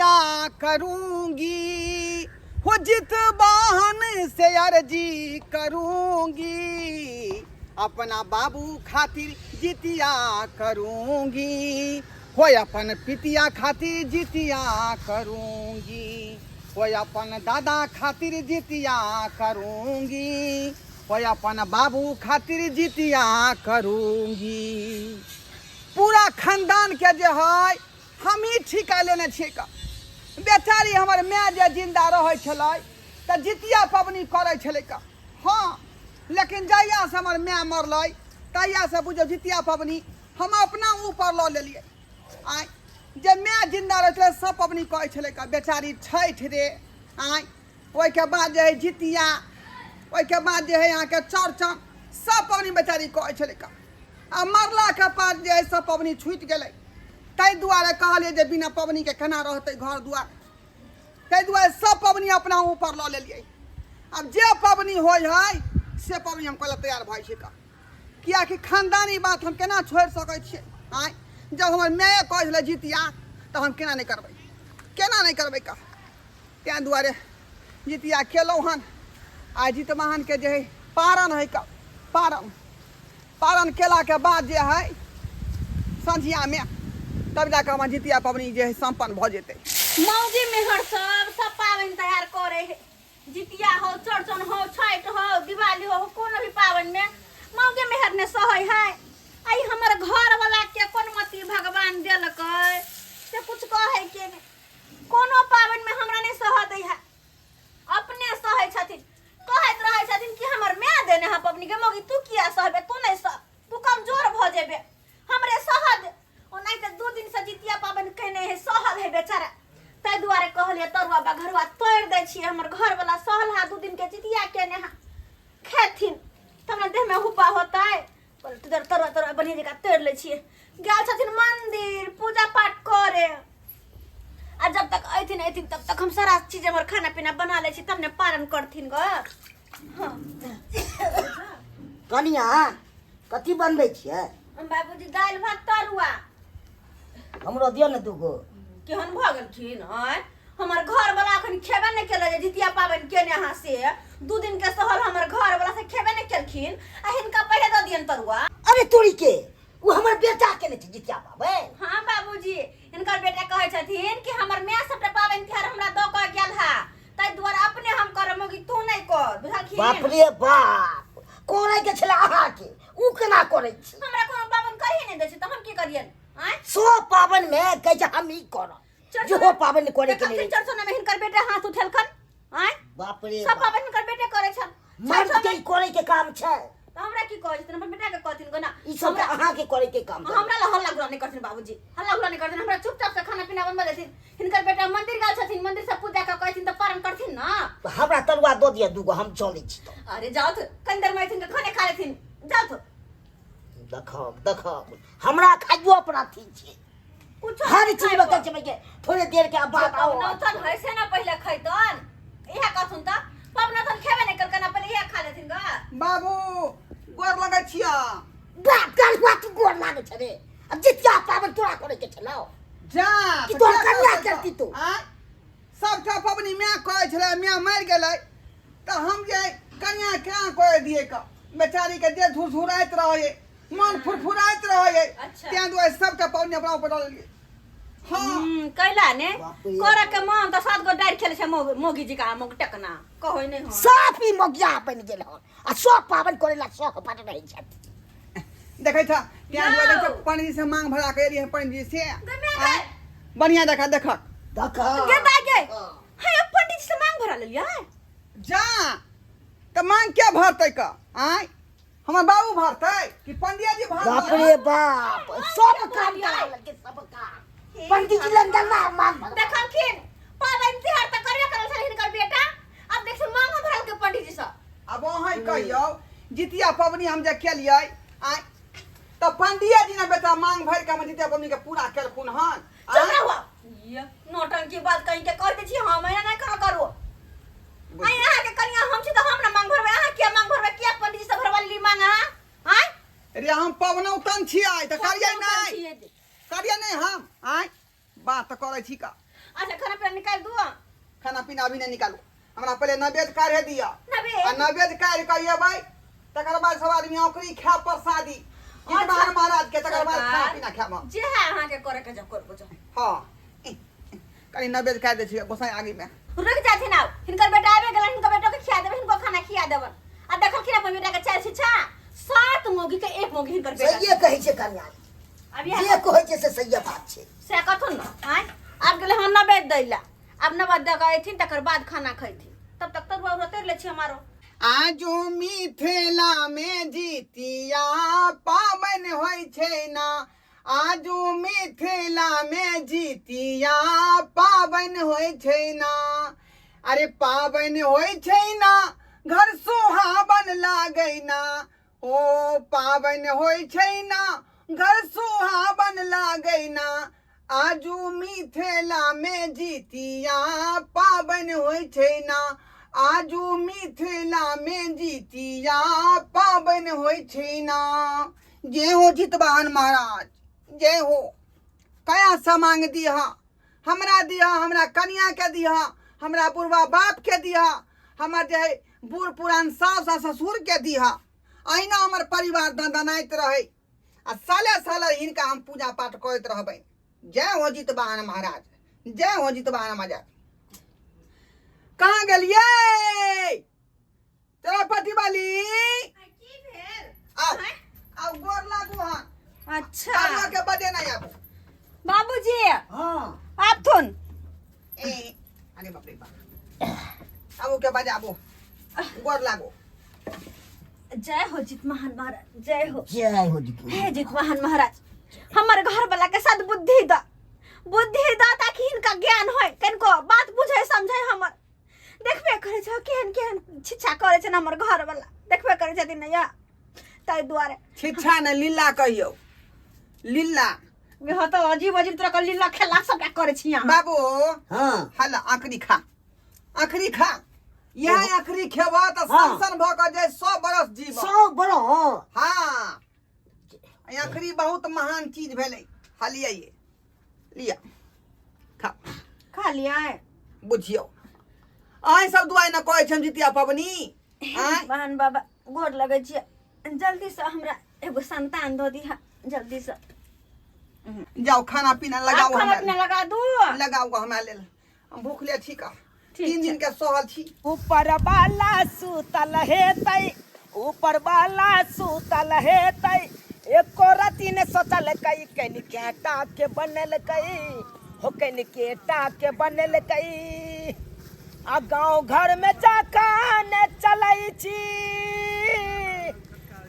जितिया करूंगी, हो जितवाहन से अर्जी करूंगी, अपना बाबू खातिर जितिया करूंगी, हो अपन पितिया खातिर जितिया करूंगी, हो अपन दादा खातिर जितिया करूंगी, हो अपन बाबू खातिर जितिया करूंगी। पूरा खानदान के जे है हमही ठीका लेने छियै का। बेचारी हमर माय जे जिंदा रहै छलै तऽ जितिया पबनी करै छलै का। हाँ, लेकिन जहियासँ हमर माय मरलै तहियासँ बुझियौ जितिया पबनी हम अपना ऊपर लऽ लेलियै। आँय, जे माय जिंदा रहै छलै सब पबनी करै छलै का बेचारी छठि रे। आँय, ओहिके बाद जे है जितिया, ओहिके बाद जे है अहाँके चौड़चन, सब पबनी बेचारी करै छलै का। आ मरलाके बाद जे है सब पबनी छूटि गेलै। ताहि दुआरे कहलियै जे बिना पबनीके केना रहतै घर दुआर, ताहि दुआरे सब पबनी अपना ऊपर लऽ लेलियै। आब जे पबनी होइ है से पबनी हम करै तैयार भऽ जाइ छी, किएकि खानदानी बात हम केना छोड़ि सकै छियै। आँय, जब हमर माये कहै छलै जितिया तऽ हम केना नहि करबै, केना नहि करबै कह। ताहि दुआरे जितिया केलहुँ हन। आ जितवाहनके जे है पारन है कऽ, पारन पारन केलाके बाद जे है सँझियामे तब जाकऽ हमर जितिया पबनी जे है सम्पन्न भऽ जेतै। मौगी मेहर सब सब पाबनि तिहार करे है, जितिया हो, चौड़चन हो, छठि हो, दिवाली हो, कोनो भी पाबनि में मौगी मेहर ने सहै है। आई हमर घर वाला के कोन मति भगवान देलकै से कुछ कहै के नहीं। कोनो पाबनि में हमरा नहीं सह दै है, अपने सहै छथिन। कहैत रहै छथिन कि हमर माय देने है पबनी के मौगी, तू किया सहबे, तू नहीं सह, तू कमजोर भऽ जेबे, हमरे सह दे। ओनाहिते 2 दिन से जितिया पाबनि केने है, सहल है बेचारा। ताहि दुआरे कहलियै तरुआ बघरुआ तोड़ि दै छियै, हमर घरवला सहल है, 2 दिन के जितिया केने है, खेथिन तब ने देहमे हुपा होतै। तोर तरुआ तरुआ बढ़िया जकाँ तोड़ि लै छियै। गेल छथिन मंदिर पूजा पाठ करे, आ जब तक अयथिन अयथिन तब तक हम सारा चीज हमर खाना पीना बना लै छी, तब ने पारण करथिन ग। हाँ। कनिया कथी बनबै छियै? हम बाबूजी दालि भात तरुआ। हमरो दियौ ने दूगो। केहन भऽ गेलखिन? आँय, हमर घर वाला अखन खेबे नहि केलै जे जितिया पाबनि केने अहाँ से 2 दिन के सहल हमर घर वाला से खेबे नहि केलखिन, आ हिनका पहिले दऽ दियन तरुआ। अरे तोरी के, ओ हमर बेटा केने छै जितिया पाबनि। हाँ बाबूजी, हिनकर बेटा कहै छथिन कि हमर माय सबटा पाबनि तिहार हमरा दऽ कऽ गेल हा, ताहि दुआरे अपने हम करब मौगी तू नहि कर, बुझलखिन? बाप रे बाप, करै के छलै अहाँके, उ केना करै छी? हमरा कोनो पाबनि करहे नहि दै छै तऽ हम की करियन? आँय, सब पाबनि मे कहै छै हम ई करब, जेहो पाबनि करे के नहि। चौड़चन में हिनकर बेटा हाथ उठेलखन। आँय, बाप रे सब बाप। पाबनि हिनकर बेटे करै छन। मर्द के करे के काम छै। तऽ हमरा की कहै छथिन? अपन बेटा के कहथिन गो ना। ई सब तऽ अहाँ के करे के काम छै। हमरा लग हल्ला गुल्ला नहि करथिन बाबूजी, हल्ला गुल्ला नहि करथिन, हमरा चुपचाप से खाना पीना बनबा देथिन। हिनकर बेटा मंदिर गेल छथिन, मंदिर से पूजा कऽ कहथिन तऽ पारण करथिन ना। तऽ हमरा तरुआ दऽ दिअ दूगो, हम चलै छी तऽ। अरे जाउ तऽ कनि देर में अयथिन तऽ खाने खा लेथिन, जाउ तऽ। देखब देखब, हमरा खाइयो अपना अथी छै। कुछो हर नहि चीज में खाइबो। कहै छै के थोड़े देर के बाद आओ। पबनौतन है से ना पहिले खैतन, इहे कहथुन तऽ पबनौतन खेबे नहि केलकन, पहिले इहे खा लेथिन ग। बाबू गोर लगै छिया। बाप कलुआ तू गोर लागै छै रे, अब जितिया पाबनि तोरा करे के छलौ। जा कि तऽ तोहर किया कन्या करतै करती तू? आँय, सबटा पबनी माय कहै छलै, माय मरि गेलै तऽ हम जे कन्या केना कऽ दियै कऽ, बेचारी के देह झुरझुराइत रहै, मन फुरफुराइत रहै, अच्छा। तें दुआरे सबटा पबनी अपना ऊपर डाल लेलियै। हाँ। कैला ने बाप रे। करे के मन तऽ 7 गो डारि खेलै छै मौगी जी का मौग टकना कहै नहि हो। साफ ई मौगिया बनि गेल हन आ सब पाबनि करे ला सह बड रहै छथि। देखै छ, तें दुआरे यौ। देखै छ, पंडित से मांग भरा के एलियै पंडित जी से। गै माय गै। आँय, बढ़िया देखा देखक। देख। गे दाइ गे। हे, पंडित जी से मांग भरा लेलियै? जा तऽ मांग के भरतै क? आँय, हमर बाबू भरतै कि पंडिया जी भरतै? बाप रे बाप, सब काम करा लेलकै, सब काम पंडित जी लग गेल मांग भरवा। देखलखिन पाबनि तिहार तऽ करबे करल छलै हिनकर बेटा, अब देखियौ मांगो भरल के पंडित जी सब। आब अहाँ कहियौ, जितिया पबनी हम जे केलियै आँय, तऽ पंडिया जी ने बेटा मांग भरि के हमर जितिया पबनी के पूरा केलखुन हन। चुप रहो, ये नौटंकी बात कहीं के कह दै छी, हम एना नहि करा करू। आइ अहाँ के कनिया हम छी तऽ हम ने मांग भरबै, अहाँ किया मांग भरबै? किया पंडित जी से भरवा ली मांग अहाँ? आँय? रे हम पबनौतन छियै तऽ करियै पबनौतन नहि। छियै। करियै नहि हम। आँय, बात तऽ करै छी का। अच्छा खाना पीना निकाल दू। खाना पीना अभी नहीं निकालू, हमरा पहले नवेद काढ़े दिया। नवेद? आ नवेद काढ़ के अयबै तकर बाद सब आदमी औकरी खायब प्रसादी जितवाहन महाराज के, तकर बाद खाना पीना खायब हम। जे है अहाँ के करे के जो करबो जो। हाँ, कनी नवेद काढ़ि दै छियै गोसाई आगे में। रुक जाथिन आब, हिनकर बेटा आबि गेलन, हिनकर बेटो के खिया देबे, हिनको खाना खिया देबन। आ देखलखिन अपन बेटा के चारि छिछा, सात मौगी के एक मौगी हिनकर बेटा। सहिए कहै छै कन्या। आब इएह जे कहै छै से सहिए बात छै। से कथुन न आँय, आब गेलै हन नवेद दै लए, आब नवेद दऽ कऽ अयथिन तकर बाद खाना खैथिन, तब तक तरुआ उरुआ तरि लै छी हमारो। आजू मिथिला में जितिया पाबनि होइ छै ना, आजू मिथिला में जितिया पाबनि होइ छै ना। अरे पाबनि होइ छै ना, घर सुहावन लागै ना, ओ पाबनि होइ छै ना, घर सुहावन लागै ना। आजू मिथिला में जितिया पाबनि होइ छै ना, आजू मिथिला में जितिया पाबनि होइ छै ना। जय हो जितवाहन महाराज, जय हो। कया समांग दिहा हमरा, दिहा हमरा कनिया के, दिहा हमरा बुढ़वा बाप के, दिहा हमर जे है बूढ़ पुरान सास आ ससुर के, दिहा अहिना हमर परिवार दनदनाइत रहे आ साले साले हिनका हम पूजा पाठ करैत रहबै। जय हो जितवाहन महाराज, जय हो जितवाहन महाराज। कहाँ गेलियै तेरा पति वाली? की भेल? आओ आओ, गोर लागू। हाँ। अच्छा। बाबुआ के बजे नहीं आबू। बाबूजी। हाँ। आबथुन। ए अरे बाप रे बाप, आबू के बजे आबू, गोर लागू। जय हो जितवाहन महाराज, जय हो। जय हो जितवाहन। हे जितवाहन महाराज, हमर घर वाला के सद्बुद्धि द, बुद्धि द ताकि हिनका ज्ञान होय, कनिको बात बुझे समझे। हमर देखबे करे छो केहन केहन छिछा करे छै हमर घर वाला, देखबे करे छथिन ने या, ताहि दुआरे। छिच्छा ने लीला कहियो, लीला। गे तो अजीब अजीब तरह के लीला खेला सबटा करे छी अहाँ। बाबू। हाँ। हल आखरी खा, आखरी खा, यह आखरी खेबह तऽ हाँ। सन सन भऽ कऽ जे 100 बरस जीव। 100 बरस? हाँ, ई आखरी बहुत महान चीज भेलै। हलियै ये लिअ खा। खा लियै। बुझियौ अहीं सब दुआरे ने कहै छी हम जितिया पबनी आँय। बहन बाबा गोर लगै छियै, जल्दी से हमरा एगो संतान दऽ दिहा जल्दी से। जाओ खाना पीना लगाओ। आब खाना हमरा पीना लगा दू। लगाओ गो हमरा लेल, हम भूखले छी का। ठीक 3 छै। दिन के सहल छी। ऊपर वाला सुतल हेतै, ऊपर वाला सुतल हेतै, एको रति ने सोचलकै कनिके टाके बनलकै हो, कनिके टाके बनलकै। आ गाँव घर में जखन चलै छी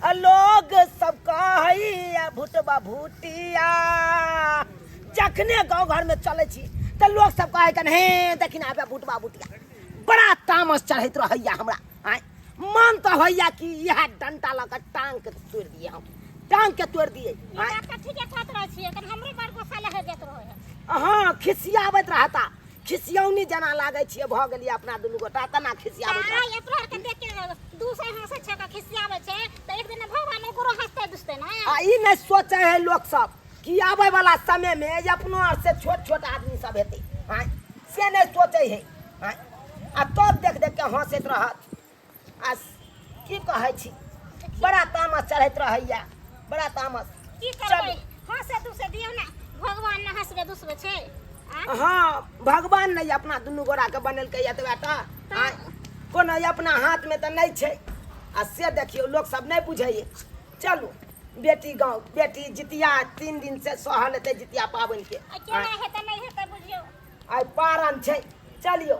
आ लोग सब कहैया भुटबा भुटिया। जखने गाँव घर में चलै छी तऽ लोग सब कहै छनि हे देखिन आबे भुटबा भुटिया। बड़ा तामस चढ़ैत रहैया हमरा। आँय मन तऽ होइया कि इएह डंटा लऽ कऽ टांग के तोड़ि दिए, हम टांग के तोड़ि दिए। आँय बात तऽ ठीके कहैत रहै छियै, तखन हमरो बड़ गुस्सा लहरि जाइत रहै है। हँ, खिसियाबैत रहता, खिसियौनी जेना लागै छियै भऽ गेलियै अपना दुनू गोटा तेना खिसियाबैत रहता। आइ अपना आरके देख के दूसरे हंसै छै तऽ खिसियाबै छै, तऽ एक दिन भगवान ओकरो हंसतै दुसतै ने। आ ई नहि सोचै है लोक सब कि आबै वाला समय में अपनो आर से छोट छोट आदमी सब हेतै। आँय से नहि सोचै है। आँय आ तब देख देख के हंसैत रहत। आ की कहै छी, बड़ा तामस चढ़ैत रहैया, बड़ा तामस। की करबै, हंसे दुसे दियौ ने, भगवान ने हंसबे दुसबे छै। आँय? हाँ, भगवान नहि अपना दुनू गोराके बनेलकै एतबे टा। आँय कोनो अपना हाथमे तऽ नहि छै। आ से देखियौ लोक सब नहि बुझैए। चलू बेटी गाँव, बेटी जितिया 3 दिन से सहल हेतै जितिया पाबनिके। आ केना हेतै नहि हेतै बुझियौ। आइ पारन छै, चलियौ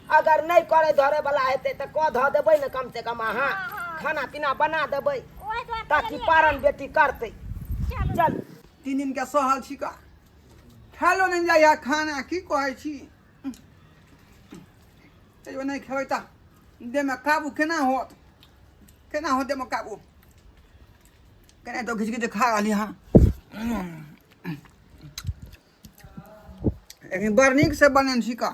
अगर नहि करे धरे वाला हेतै तऽ कऽ धऽ देबै ने, कम से कम अहाँ खाना पीना बना देबै ओहि दुआरे ताकि पारन बेटी करतै। चलू। चल। 3 दिन के सहल छी का, खालो नहि जाइया खाना, की कहै छी? तैयो नहि खेबै तऽ देहमे काबू केना होत, केना होत देहमे काबू? केना तो घिच घिच खा रहली हँ, लेकिन बड़ नीक से बनेने छी का।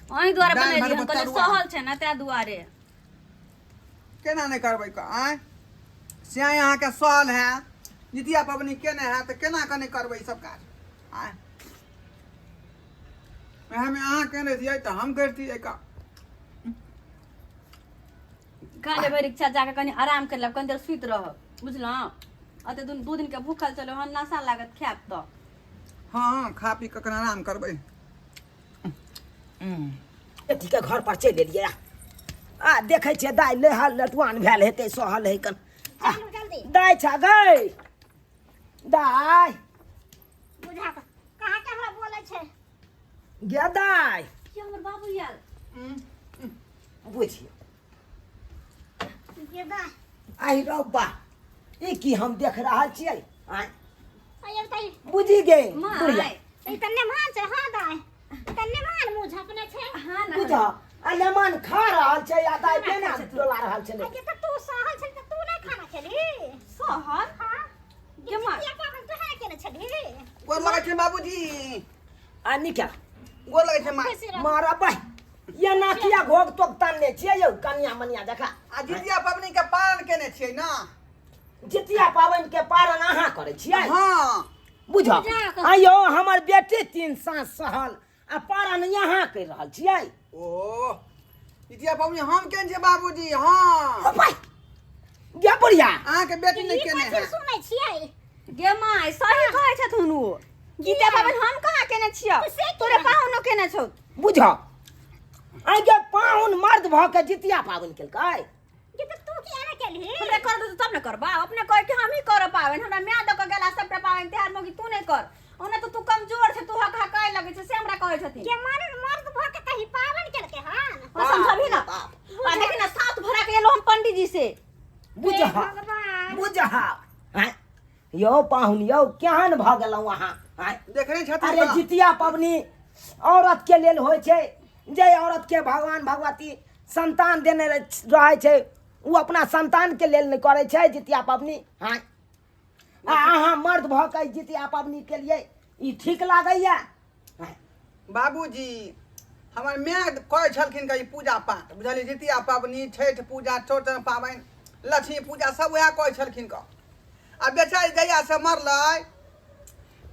अहीं दुआरे दालि बनेलियै भात हन, कहलियै तरुआ। सहल छै ने ताहि दुआरे। केना नहि करबै का? आँय से अहाँके सहल है, जितिया पबनी केने है तऽ केना कऽ नहि करबै ई सब काज? आँय एहमे अहाँ केने छियै तऽ हम करितियै का। खा लेबै रिक्शा जाके कनि आराम कर लेब, कनि देर सुति रहब, बुझलहुँ? अते दिन 2 दिन के भूखल चलो हन, नशा लागत खायब तऽ। हँ, खा पी कऽ कखन आराम करबै। बेटी के घर पर चलि एलियै आ देखै छियै दाइ लेहल लटुआन भेल हेतै, सहल है कन। चलू जल्दी। दाइ छा गै दाइ। बुझा कऽ कहाँ के हमरा बोलै छै? गे दाइ। की हमर बाबू आयल? बुझियौ। गे दाइ। आहि रौ बा, ई की हम देख रहल छियै? आँय? आइ बताइ। बुझि गे माय। बुढ़िया। ई तऽ नेमान छै। हँ दाइ, ई तऽ नेमान मुँह झपने छै। हाँ ने। बुझ आ लेमन खा रहल छै आ दाइ केना डोला रहल छलै। आइ तऽ तू सहल छली तऽ तू नहि खाना खेलही? सहल? हाँ। गे माय। जितिया पाबनि तू है केने छलही? गोर लगै छै बाबूजी। आ निका। गोर लगै छै माँ। खुशी रह। मारा बाइ, एना किया घोग तोग तानने छियै यौ कनिया मनिया जकाँ? आ जितिया पबनी के पालन केने छियै ने? जितिया पाबनि के पालन अहाँ करै छियै? हँ। बुझ आइयो हमर बेटी 3 साँझ सहल आ पारण यहाँ करि रहल छियै। ओ जितिया पबनी हम केने छियै बाबूजी। हँ। ओ भाइ गे बुढ़िया, अहाँके बेटी नहि ई केने कथी है। सुनै छियै? गे माय, सही कहै छथुन ओ। जितिया पाबनि हम कहाँ केने छियौ? से केना? तोरे पाहुनो केने छौ। बुझ आइ गे, पाहुन मर्द भऽ के जितिया पाबनि केलकै? गे तऽ तू किया नहि केलही? हमरा कर देतौ तब ने करबा। अपने कह के हम ही करब पाबनि। हमरा माय दऽ कऽ गेला सबटा पाबनि तिहार, मौगी तू नहि कर, ओना तऽ तू कमजोर छै, तू हक हकाय लगै छै, से हमरा कहै छथिन। गे मर्द मर्द भऽ के कहीं पाबनि केलकै हन? हाँ, समझबही ना। आ देखी ना, साउथ भरा के एलो हम पंडीजी से। बुझ हे भगवान। बुझ आँय यौ पाहुन यौ, केहन भऽ गेलहुँ अहाँ आँय? देखने छथिन अरे तऽ। जितिया पबनी औरत के लेल होइ छै, जे औरत के भगवान भगवती संतान देने रहै छै, ओ अपना संतान के लेल नहि करै छै जितिया पबनी। आँय, आ अहाँ मर्द भऽ कऽ जितिया पबनी के लिए ई ठीक लागैया? आँय? बाबूजी, हमर माय कहै छलखिन कि ई पूजा पाठ बुझलियै, जितिया पबनी, छठि पूजा, चौरचन पाबनि, लक्ष्मी पूजा, सब वएह कहै छलखिन कऽ। आ बेचारी जहियासँ मरलै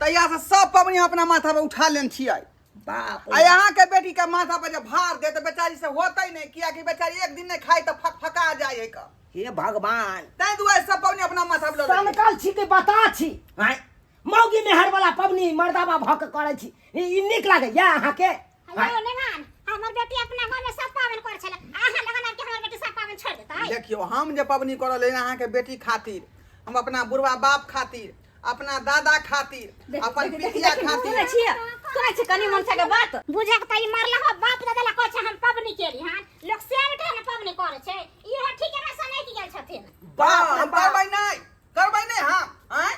तहियासँ सब पबनी हम अपना माथा पर उठा लेने छियै। बाप आ अहाँके बेटी के माथा पर जे भार दे तऽ बेचारी से होतै नहि, कियाकि बेचारी एक दिन नहि खाइ तऽ फकफका जाइ है कऽ। हे भगवान। ताहि दुआरे सब पबनी अपना माथा पर लऽ लै छियै। सनकल छी कि बता छी? आँय, मौगी मेहर वाला पबनी मर्दाबा भऽ के करै छी, ई नीक लागैया अहाँके? हेलो नेमान, हमर बेटी अपना गाँव में सब पाबनि करै छलै, अहाँ लगन आबि के हमर बेटी सब पाबनि छोड़ि देतै? देखियौ, हम जे पबनी करल रही अहाँके बेटी खातिर, हम अपना बुढ़वा बाप खातिर, अपना दादा खातिर, अपन पितिया खातिर। सुनै छियै, सुनै छियै कनि मनसा के बात? बुझक त ई मरला हो बाप दादा ला कहै छै हम पबनी केली हन, लोक सेम के ने पबनी करै छै। इहो ठीक है, सनकि गेल छथिन। बाप रे हम बाप। करबै नहि, करबै नहि हम। आँय?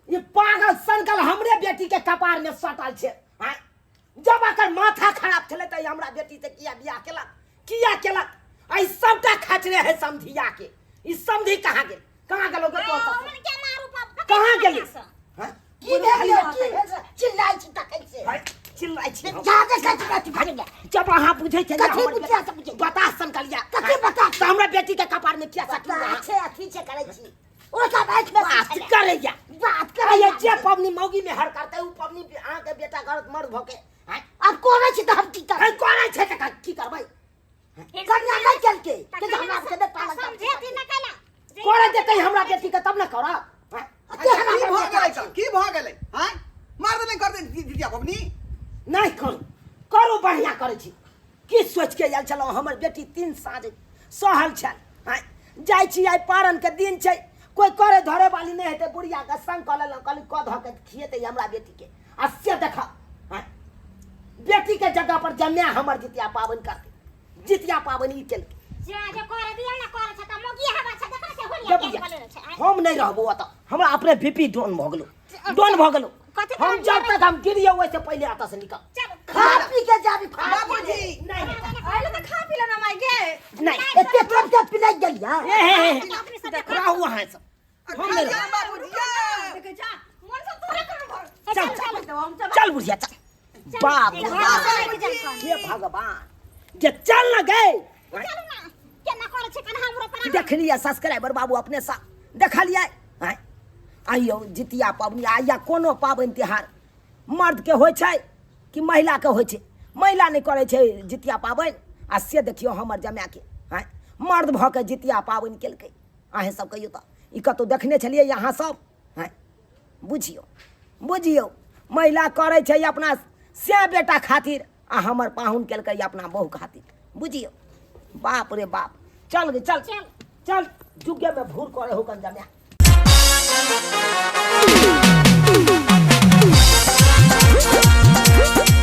ई पागल सनकल हमरे बेटी के कपार में सटल छै। आँय, जब एकर माथा खराब छलै तऽ ई हमरा बेटी से किया बियाह केलक, किया केलक? आ ई सबटा खचरे है समधिया के। ई समधि कहाँ गेल, कहाँ गेलो गे तोर? हमन के मारू बाप। कहाँ गेली? हाँ? की भेल यौ, की भेल से? चिल्लाइ छी तखन से। हाय, चिल्लाइ छी हम। जा देखै छी कथी भऽ गेलै। जब अहाँ बुझै छै कथी बुझिया से बुझै? बताह सनकलिया। कथी बताह? तऽ हमरा बेटी के कपार में किया सटल? बताह छै, अथी छै करै छी। ओ सब आँखि में बात छलै। करैया। बात करैया करैया। जे पबनी मौगी में हर करतै उ पबनी अहाँके बेटा करत मर्द भऽ के। आँय? आब करै छी तऽ हम की करबै? आँय, करै छै तऽ की करबै? कन्या नहि केलकै कि हमरा सबके नहि पालन समझेती न कैला करे देतै हमरा बेटी के तब ने करब। आँय? अच्छा, की भऽ गेलै तऽ? की भऽ गेलै? आँय, मर्द नहि करतै जितिया पबनी? नहि करू, करू, बढ़िया करै छी। की सोचि के आयल छलहुँ? हमर बेटी 3 साँझ सहल छल। आँय, जाइ छी, आइ पारन के दिन छै, कोइ करे धरे वाली नहि हेतै, बुढ़िया के संग कऽ लेलहुँ, कहली कऽ धऽ के खिएतै हमरा बेटी के। आ से देख, आँय, बेटी के जगह पर जम्या हमर जितिया पाबनि करतै, जितिया पाबनि ई केलकै। जे जे करे दिया ना करे छै त मोगी हवा छै, देखा छै होलिया जब के बुझिया, बोले छै। हम नहीं रहबो ओतऽ, हमरा अपने बीपी डाउन भऽ गेलो, डाउन भऽ गेलो। कथी हम करब? जब तक हम गिरियो ओहिसे पहिले एतऽ से निकल। चल खा पी के जाबी खा। बाबूजी। नहीं। अरे तऽ खा पी लेना माय गे। नहीं। एते तुरंत के पिलाई गेलिया। ए हे हे, अपने सब देखा। रहू अहाँ सब, हम नहीं रहब। बाबूजी ये। देखे जा मन से तोरे कर भर। चल चल चल बुढ़िया चल। बाप रे बाप, हे भगवान, जे चल न गए। चलू ना, केना करे छै कन हमरो पर। देखलियै सब्सक्राइबर बाबू, अपने सा देखलियै? आँय, आइयौ जितिया पबनी आ या कोनो पाबनि तिहार मर्दके होइ छै कि महिलाके होइ छै? महिला नहि करै छै जितिया पाबनि आ से देखियौ हमर जमायके आँय मर्द भऽ कऽ जितिया पाबनि केलकै अहेँ सब कहियौ तऽ ई कतहु देखने छलियै अहाँ सब आँय बुझियौ बुझियौ महिला करै छै अपना से बेटा खातिर आ हमर पाहुन केलकै अपना बहु खातिर बुझियौ बाप रे बाप चल गे चल चल चल जुगे में भूर करे हो कन जमाय।